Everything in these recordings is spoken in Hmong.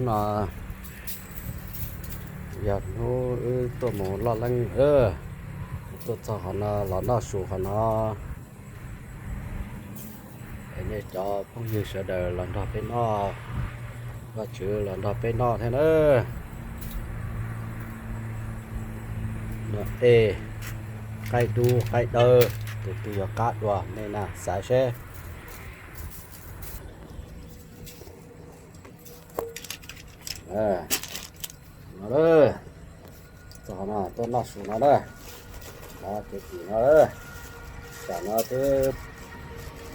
No yog hnub wb tuaj mus loj leeb, tuaj txog qhov no los noj su qhov no. Es nej cov phooj ywg sawv daws los nrog peb noj, Vajtswv los nrog peb noj thiab na. Noj tej qaib dub qaib dawb, tus twg yog qab dua nej na xav seb. No, txog no tuaj noj su no na. Ces tim no, tam no twb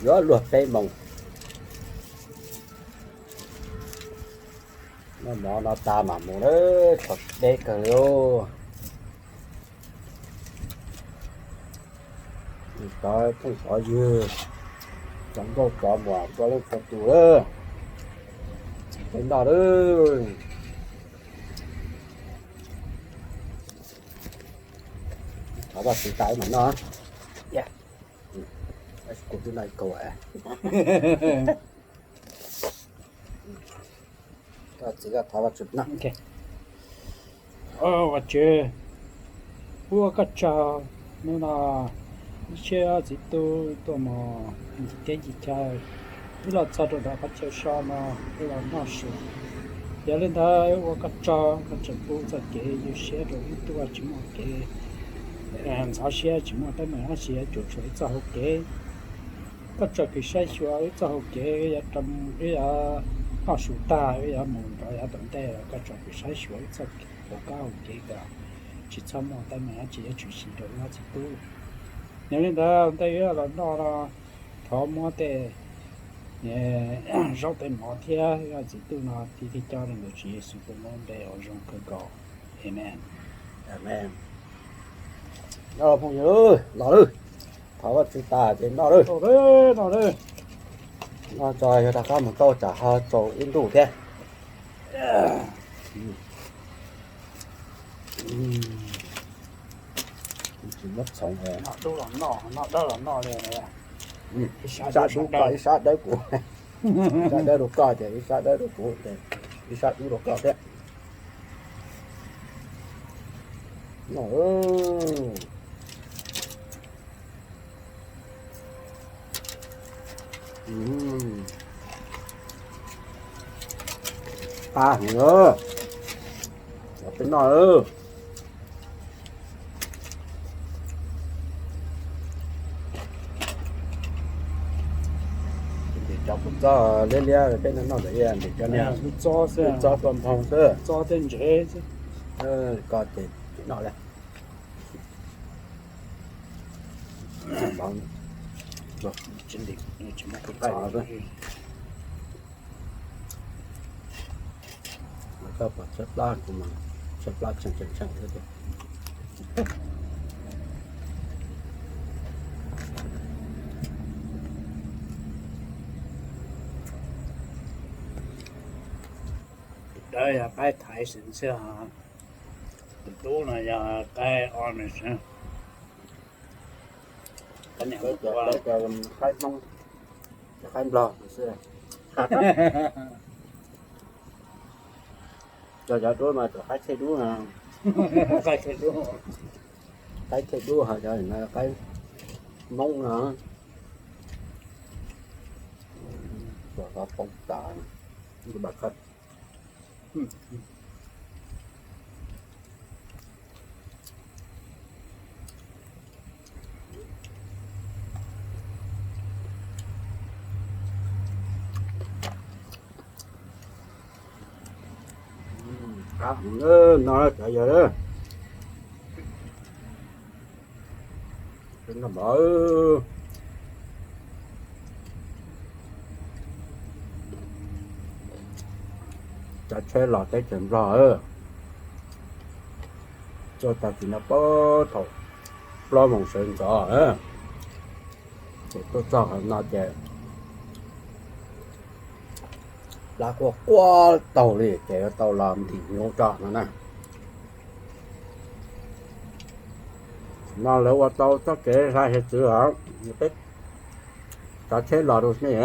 yuav luag peb moos. Noj mov no tas mam mus na, tshav deb kawg li. Cov phooj cov ywg, cov nkauj cov muam, txhua leej txhua tus, peb noj lawm. Thov Vajtswv tas mam noj. Kuv twb noj ib kaug. Txiv, thov Vajtswv no. Vajtswv, ua koj tsaug, hnub no wb txiv tub tuaj mus ncig teb ncig chaw, wb los txog rau ntawm qhov chaw so no, wb los noj su. Yog li ntawd ua koj tsaug, koj tseem pub txoj kev ywj siab rau wb tuaj tsis muaj kev ntxhov siab, tsis muaj teeb meem dab tsi yuav cuam tshuam wb txoj hau kev. Koj tsom kwm saib xyuas wb txoj hau kev, wb yuav noj su tag wb yuav mus rau yav tom ntej, koj tsom kwm saib xyuas wb txoj hau kev kom tsis txhob muaj teeb meem dab tsi yuav tshwm sim rau wb txiv tub. Yog li ntawd ntej wb los noj no, thov muab tej zaub tej mov thiab wb txiv tub no tiv thaiv coj rau ntawm Tswv Yexus tus npe uas zoo kawg nkaus. Amen. Amen. Noj phooj ywg, los lawm. Thov Vajtswv tas ces noj lawm. Noj tso yog rov qab mus tau tsam ho tsaus ib ntuj thiab. Tsis muab txhoov, ib sab dub koj ib sab dawb kuv, ib sab dawb rau koj ces ib sab dawb rau kuv, ib sab dub rau koj thiab. Qab heev, peb noj. Ntim cov kua txob liab liab peb noj ntawd, ntim cov niag txob tua nphoo xwb. Koj ces noj li. Koj pom tshaib plab kuv mas tshaib plab tseem tseem tseem xwb tiag. Dawb yog qaib thaiv xwb xwb, tus dub no yog qaib orange. Qaib Hmoob, qaib Nplog xwb. Cov cov dub mas cov qaib thej dub no. Qaib thej dub ho cov qaib Hmoob no. Cov qab poob tas, no cov yawg, no mas cov tsheb los teb chaws Nplog, tuaj tag kis no puag thaum plaub moos sawv ntxov, ces tuaj txog qhov no ces plab quaj quaj taug li ces yuav tau los ntim nyuv tso no na. No lawv ua tau txoj kev hlais hiav txwv os, peb cov tsheb los rau nej.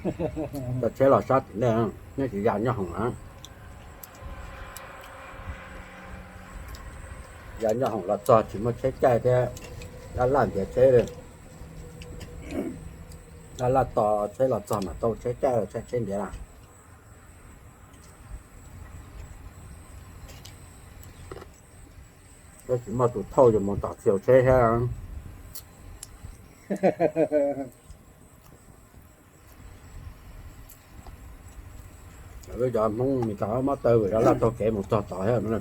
Cov tsheb los sab tim ntej, nyob tsis ya nyob hoom na. Ya nyob hoom los txog tsis muaj tsheb caij thiab, laj laj ntiav tsheb li. Laj laj tos tsheb los txog mas tau tsheb caij, tsheb ntiav lawm. Tab sis muaj tus thauj yuav mus tom txhia tsheb thiab. Lawv cov Hmoob Mes Kas mob taw vim laj laj taug kev mus txog tod thiab no.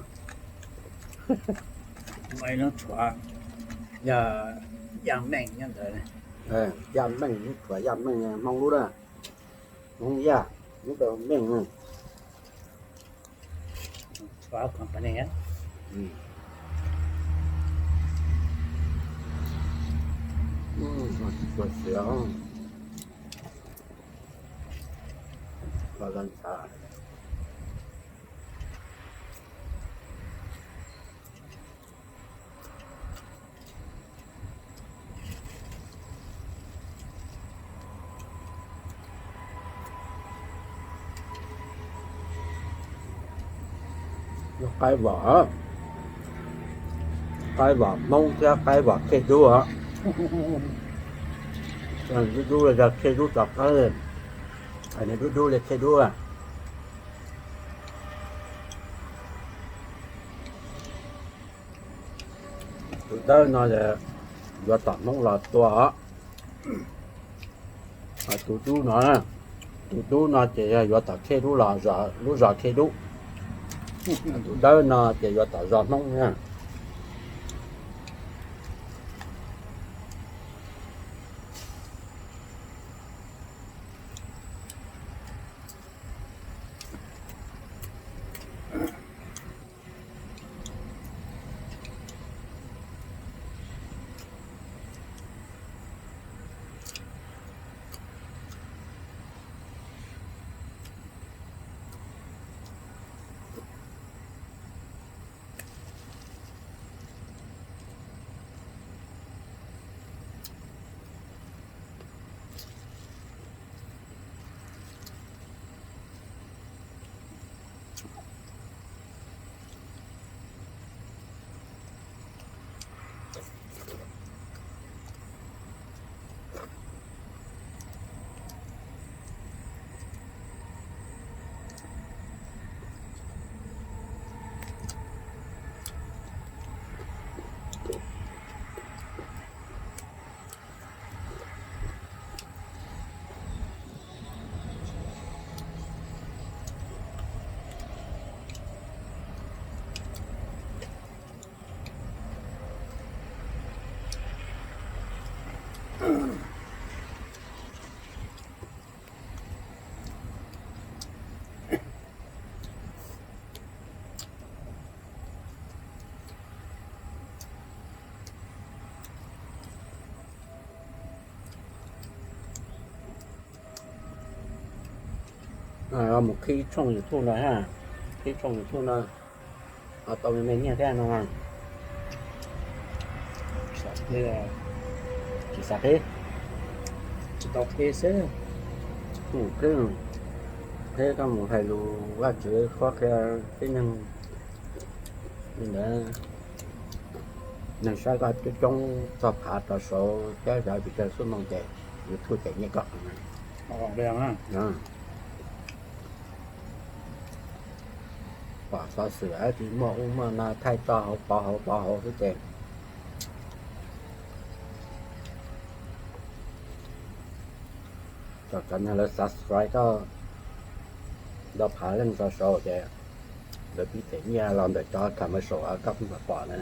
Yaj Meej, Yaj Meej, tshuav Yaj Meej, Hmoob lub na, Hmoob Yaj, lub tau Meej. Qaib vom, qaib vom Hmoob thiab qaib vom Khej Dub os. Dub dub los yog Khej Dub tov qab, dub dub li Khej Dub. Tus dawb no yuav tom Hmoob los tua os. Tus dub no, tus dub no ces yog yuav tom Khej Dub los, lub zos Khej Dub. Tus dawb no ces yuav tom zos Hmoob na. Mus qhib tshooj YouTube no ha, qhib tshooj YouTube no, ho tau me me nyiaj thiab no. Tsis xav qhib, tsis tau qhib xwb. Qhib, qhib koj mus hais lus Vajtswv qhuab qhia tib neeg li ntawd. Neeg saib koj coob coob txog phav rau saud thiab cov pis tsawg xub moo ces YouTube cem nyiaj koj. Pom xov xwm dab tsi muaj ub muaj no thaij tso hauv pov hauv pov hauv xwb ces txog cov neeg lawv subscribe koj ntau phav leej tso saud ces lawv pib them nyiaj los ntawm cov commercial koj pheej pom na.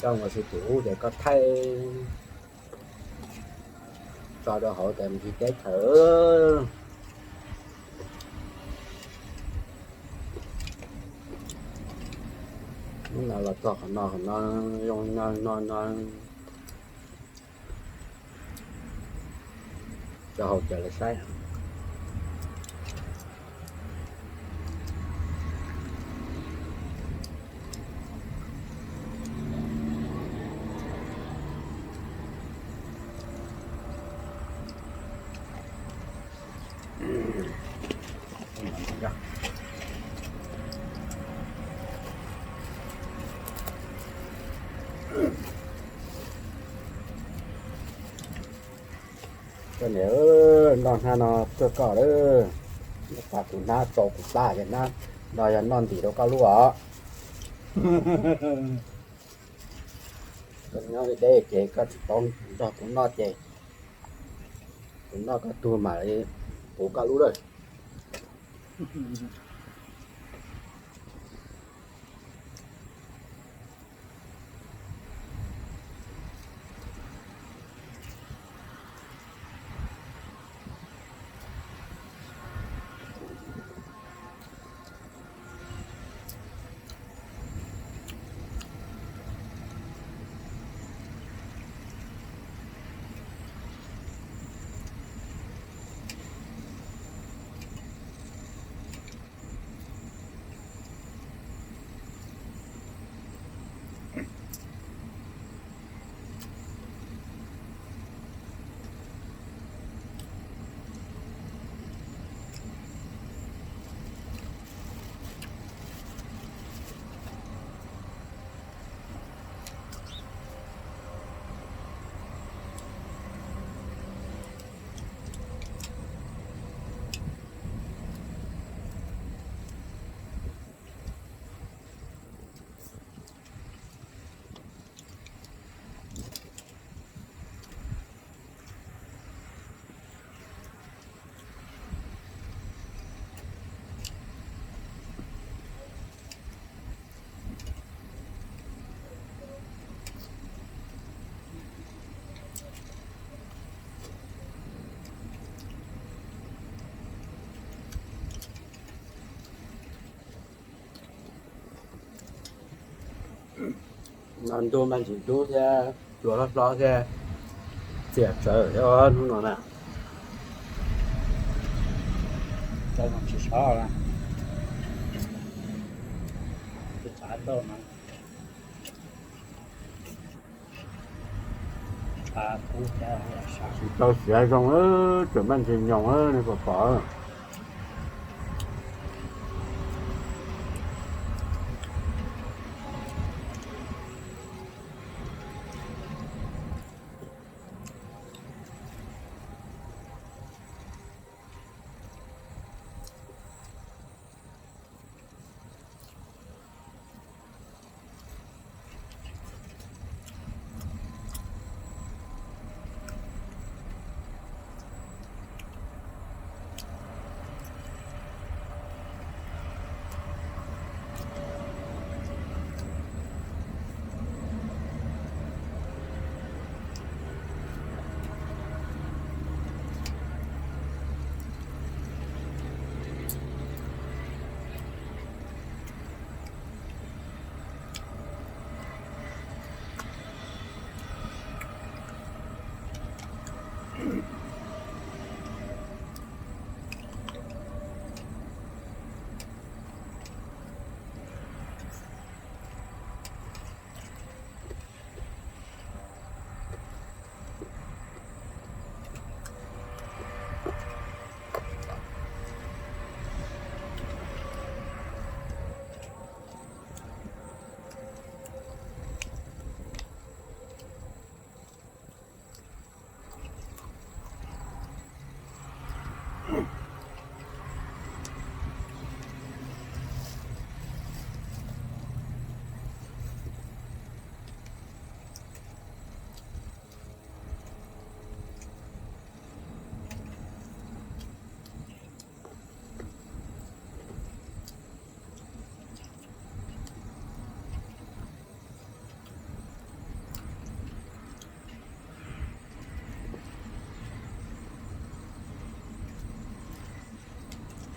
Koj ua si tus ub ces koj thaij tso rau hauv ces mus tsis teb chaws. Txog qhov no, qhov no zoo no no no, cov hauv cawv lawv saib. Koj niam, noj hnab no tuaj koj lawm. Noj tas kuv hnab, tso kuv plab ces hnab no yog noj ntim rau koj lub os. Koj nyob deb deb ces koj tsis paub nrog kuv noj ces kuv noj koj tug mam li puv koj lub lawm. No ntuj mas ntsis dub thiab, cua hlob hlob thiab, txias tsawv thiab hnub no na. Tsis sov na, tsis txav tau no. Tsis tau siav zoo, tseem maj ntsis nyoos nej puas pom.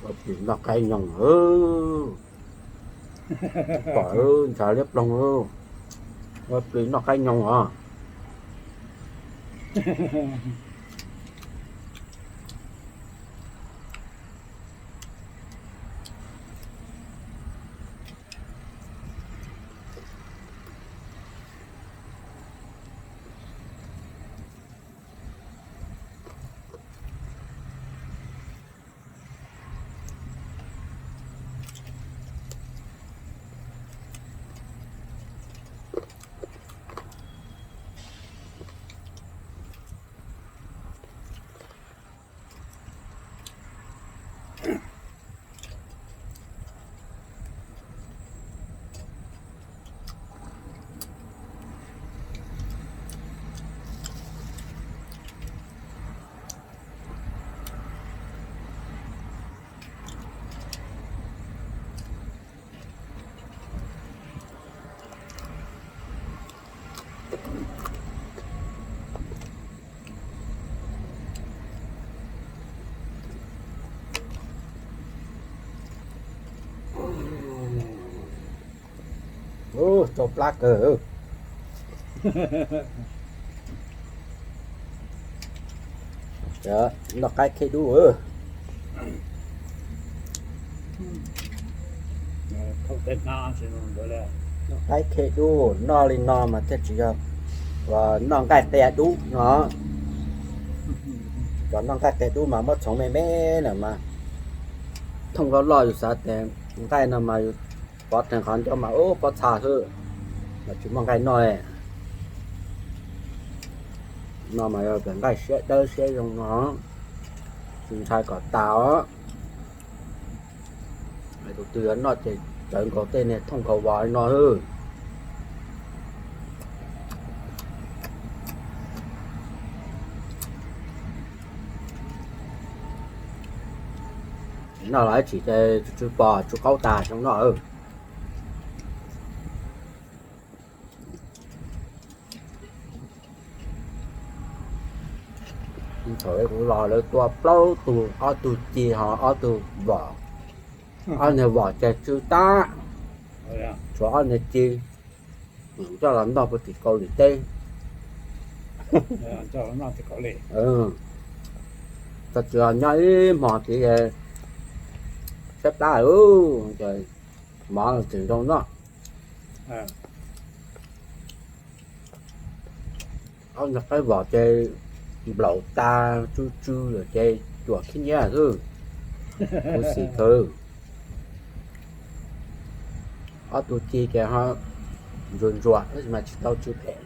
Ua tim noj qaib nyoos. Pom ntshav liab ploog, ua plis noj qaib nyoos os. Ub, tsau plab kawg. Noj qaib kheb dub. Noj qaib kheb dub, noj li no mas thiaj tsis yog uas noj nqaij qia dub no. Cov noj nqaij qia dub mas muab txhoov me me lawm mas thooj loj loj, yus xav tias nqaij no mas yus pov theem qhov ncauj mas ub pob txha xwb, mas tsis muaj nqaij noj. No mas yog tias nqaij siab dawb siab zoo no, tsis ntshai kom tas os. Tus twg yuav noj ces tsawv nkaus tej niag thooj nkaus vos li no xwb. Noj los ib tsam ces tsw tsw pos tsw qaub tas xyoo no. Thaum kuv los lawv tua plaub tug, ob tug ci ho ob tug vos. Ob niag vos ces tsw tag, tshuav ob niag ci. Coj los noj puag tim Kaus Lim teb. Txog tsis nyob ib hmos tid, tshaib plab, mov tseem zoo noj. Ob niag qaib vos ces nplaum tas tsw tsw lawm ces cuam khib nyiab xwb. Kuv xim kawg. Ob tug ci ces ho ntsuag ntsuag tab sis mas tsis tau tsw phem.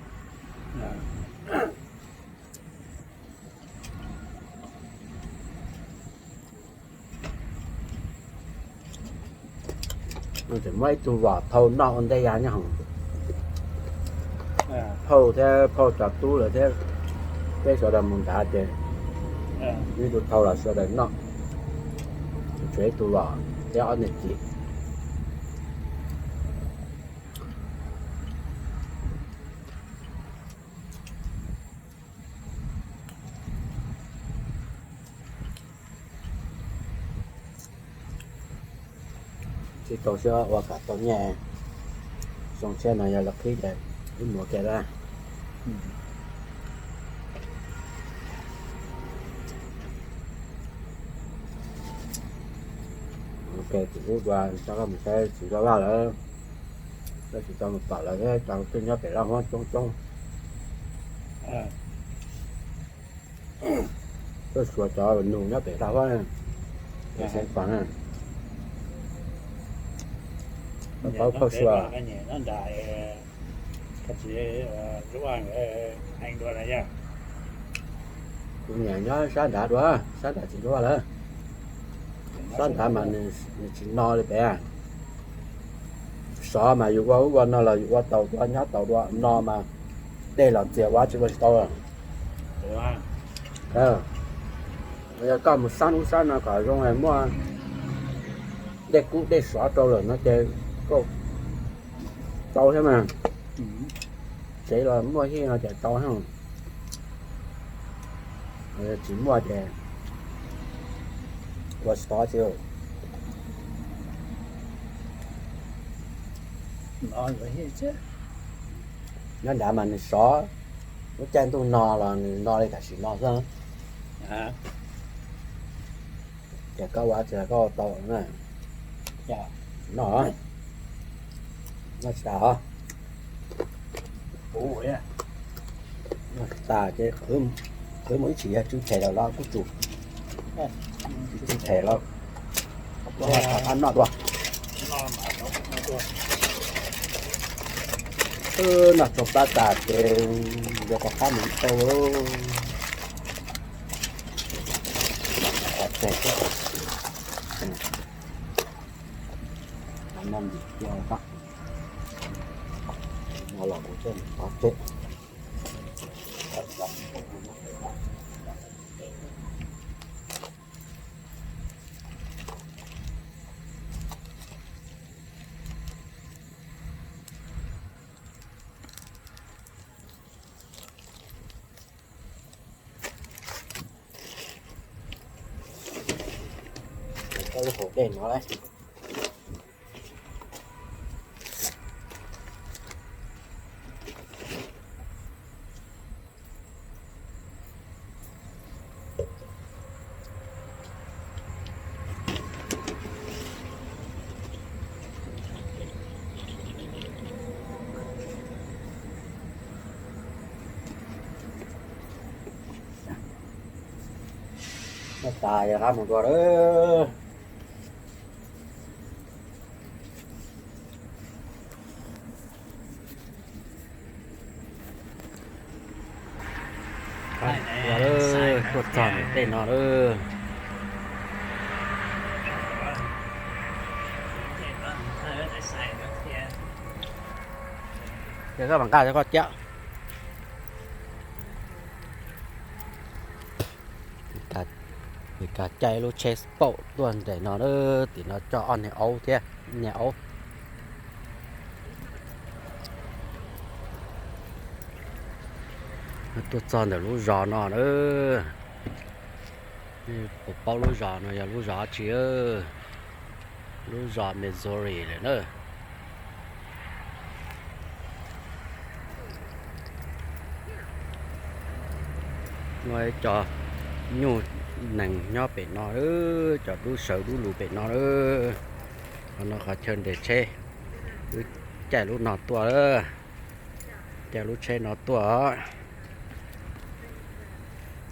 Tseem muab ib tug vos thau noj ua ntej ya nyob hoom. Phauj thiab phauj cov tub lawm thiab peb sawv daws mus nrad ces ib tug thau los sawv daws noj. Tshuav ib tug vos thiab ob niag ci. Tsis tau siab ua kam tau nyiaj, xyoo tshiab no yog lawv qhib ces wb mus ua ke lawm. Ua ke txiv ub dua, rov qab mus saib txiv Vaj Vaj lawm, tab sis tsis tau mus pom lawv thiab, cov twb nyob pem Laj Huab coob coob. Tuaj xyuas cov nus nyob pem Laj Huab, pem Xeev Khuam na. Paub phauj xyuas. Kuv niam nyob sab nrad dua, sab nrad txiv Vaj lawm. Sab nrad mas nws tsis no li pem. Sov mas yus ua ub ua no los yus ua tau dua nyob tau dua, no mas dej los txias ua tsis ua tsis tau. Yog koj mus sab ub sab no kom zoo muaj dej kub dej sov rau lawm no ces koj tau thiab mas. Tsev los muaj hiaj no ces tau thiab. Tsis muaj ces ua tsis tau tsi. Nyob nrad mas nws sov, lub caij ntuj no los nws no li tam sim no xwb. Ces koj ua tsis koj ua tau na. Noj, noj tsis tas os. Noj tas ces qhwv mus ib chim yog tsw them lawm los kuj tsum. Tsw them lawm, rov qab noj dua. Wb noj tsuag plab tas ces yuav rov qab mus tau. Tseg, noj ntim cia, no los kuv coj mus pov tseg. Koj lub hauv dej no lauj. Noj tas yog rov qab mus dua lawm. Tuaj txog ntawm tej no lawm. Ces koj mam nqa cov koj ciaj. Ces caij lub tsheb Sport tuaj nraim no lawm, tim no coj ob niag aub thiab, niag aub. Tuaj txog ntawm lub zos no lawm. Puas paub lub zos no yog lub zos dab tsi? Lub zos Missouri lawm na. Muaj ib co nyuj nees nyob pem no, cov dub sawv dub lus pem no. Qhov no qhov chaw nres tsheb, wb caij lub no tuaj, caij lub tsheb no tuaj.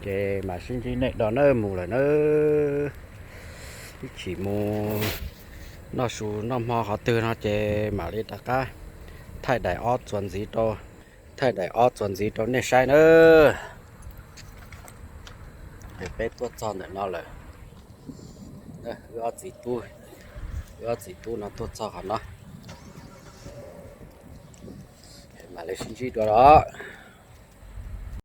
Ces mam sib ntsib nej dua na, mus lawm na. Ib chim mus noj su noj hmo qhov twg no ces mam li rov qab thaij daim ob txuas ntxiv rau, thaij daim ob txuas ntxiv rau nej saib na. Ces peb tuaj txog ntawm no lawm. Wb ob txiv tub, wb ob txiv tub no tuaj txog qhov no. Mam li sib ntsib dua os.